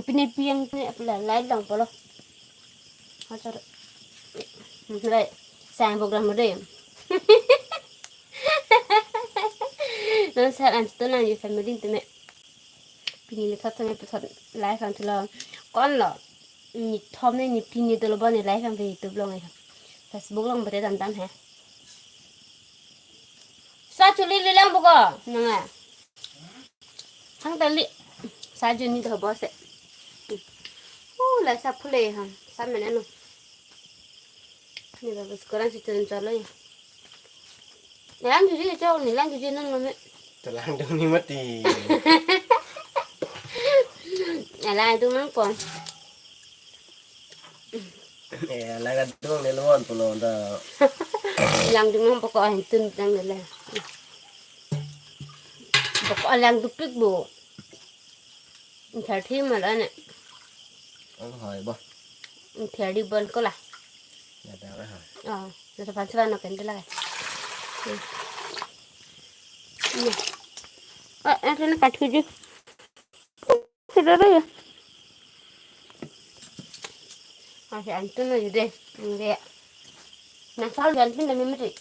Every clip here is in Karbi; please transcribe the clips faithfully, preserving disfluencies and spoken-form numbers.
Pini pi yang ni apla light lang polo. Hajar. Light. Sang program mo de. Non sar an to nang ye family teme. Pini le thot teme puthot live ang thulo. Konlo. Ni thom ne ni pini dolo bo ni live ang YouTube long e. Facebook long bete dam dam he. Sa chuli lilang buko. Nanga. Hang tali. Sa juni do bo se. Oh, la sa phule ha. Sa mene no. Ni ba bas koran si tun chalo ya. Lang juji cho ni lang juji non ngome. Telang dong ni mati. Lang dong nang pon. Eh, lang dong ni lon pulo da. Lang dong nang poko ahin tun tang le. Poko lang dupik bo. Thirty mal ane. Ang hoi bo. Thirty bon ko la. Ya da ha. Oh, na sa pan sa no ken la. Ah, ang kena kat tujuh. Sudah ya. Masih antun aja deh. Enggak. Nah, sal antun demi mesti.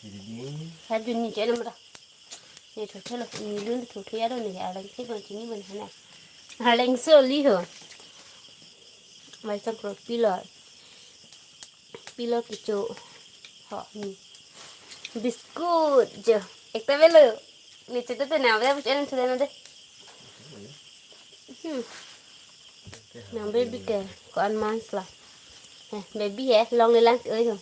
Jadi. Sal dunia channel mula. Ni thothe lo, ni lun thothe ya lo ni, arleng si bon chini bon hana. Arleng so li ho. Mai sang kro pilo. Pilo kecho. Ho ni. Biscuit jo. Ekta velo. Ni chete te na velo, en chete na de. Hmm. Nang baby ke, ko-an months la. Eh, baby he, long le lang oi ho.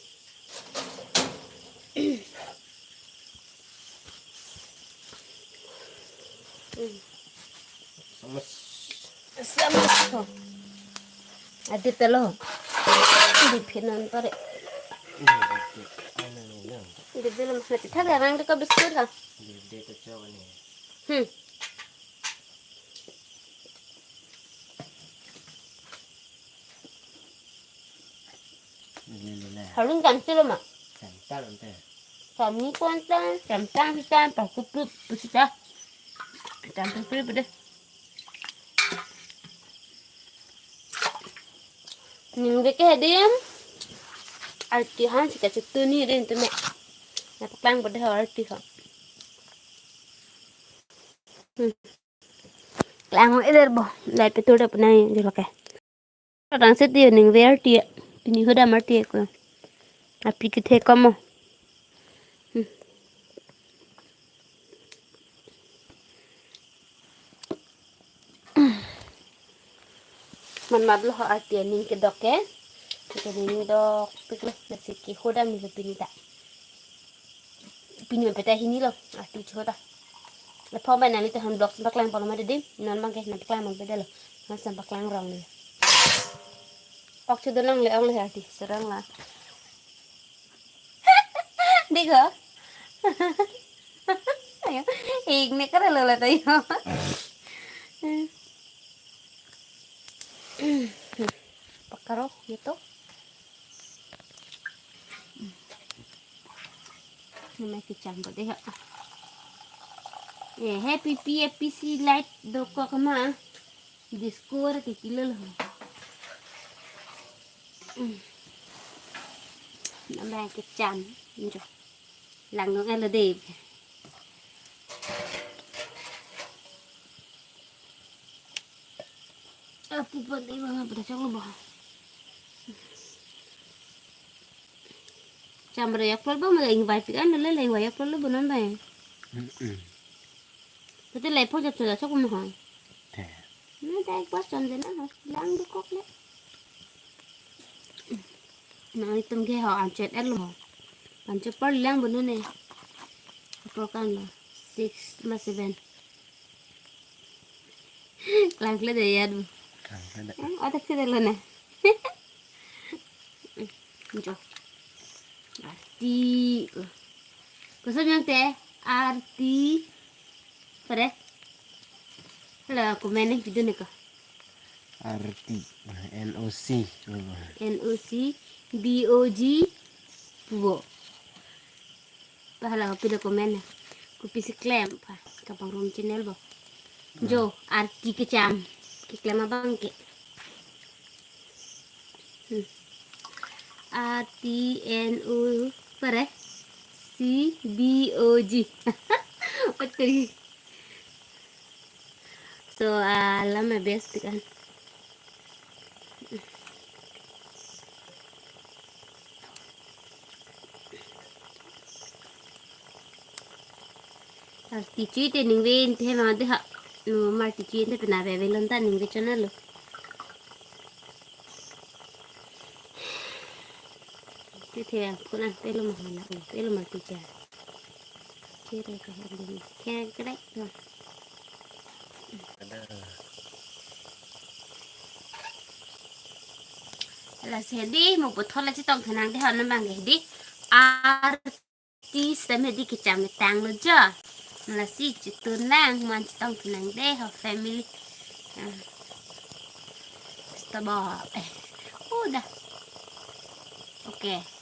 Samus. Samus ko. Adi telo. Di phinan pare. Di telo mas nanti thak arang de ko biscuit ha. Hmm. Harun kan silo ma. Samtang ante. Kami kuan tang, samtang si tang, pakup kup, pusi ta. Samtang kup kup deh. Ning beke hadim. Arti han si kachetuni rin tu me. Na paklang pada arti ha. Hmm. Klang eder bo, lai petur dap nai jolake. Rang set dia ning ver ti, pini hoda mar ti ko. Api kethe komo. Hmm. Man mat lo arti aning kedok ke. Ke ning dok pik lo, nasi ke hoda mi lo pini ta. Pini peta hini lo, arti choda. Le phone bai nangli te han vlog sempaklang polo ma dedim, non bang ke nangpaklang bang peta lo. Non sempaklang rong le. Ok, sudah lang le, ong le arti, serang la. Dikho. Ayo, ik ne kare lo la tayo. Pakaro gitu. Namai kecham bade ha. Eh, happy P F P C light dokok ma. Disco ra kikilo lo. Namai kecham. Njo. Lang dong elo de. Apu pon ibang apa dah cakap bah. Chamra yak pol ba mala ingvai pikan dale le ingvai yak pol lo bonon bai. Mm-mm. Tete le pol jap choda sok mo hai. Te. Na dai pas cham dena ha. Lang dokok le. Nang itum ke ho anchet el ho. Anchet par lang bonon ne. Pol kan lo. Six ma seven. Klangkle de ya du. Klangkle de. Eh, otak sih lo na. Jo. Arti. Koso yang te arti. Pare. Hala komen ning video ne ka. Arti. N O C. N O C B O G. Bo. Pahala kopi do komen na. Kopi si klem pa. Kapangrum channel bo. Jo, arti kecham. Keklem abang ke. Hmm. A T N O, pare? C B O G. Betul. So, ah, alam best kan. Artichoke te ningve inte ma de ha. No, artichoke te pina vevelon ta ningve chonlo. Te the ang puna pelo ma hala, pelo artichoke. Kere ke hali. Kere kere. Lasi dei, mo puthot la chetong thanang dei, ha, non abang ke dei. Artist tame dei kechamtang lo jo. Lasi chetun lang, mo an chetong thanang dei, ha, family. Ah. Stop. Eh. Udah. Oke.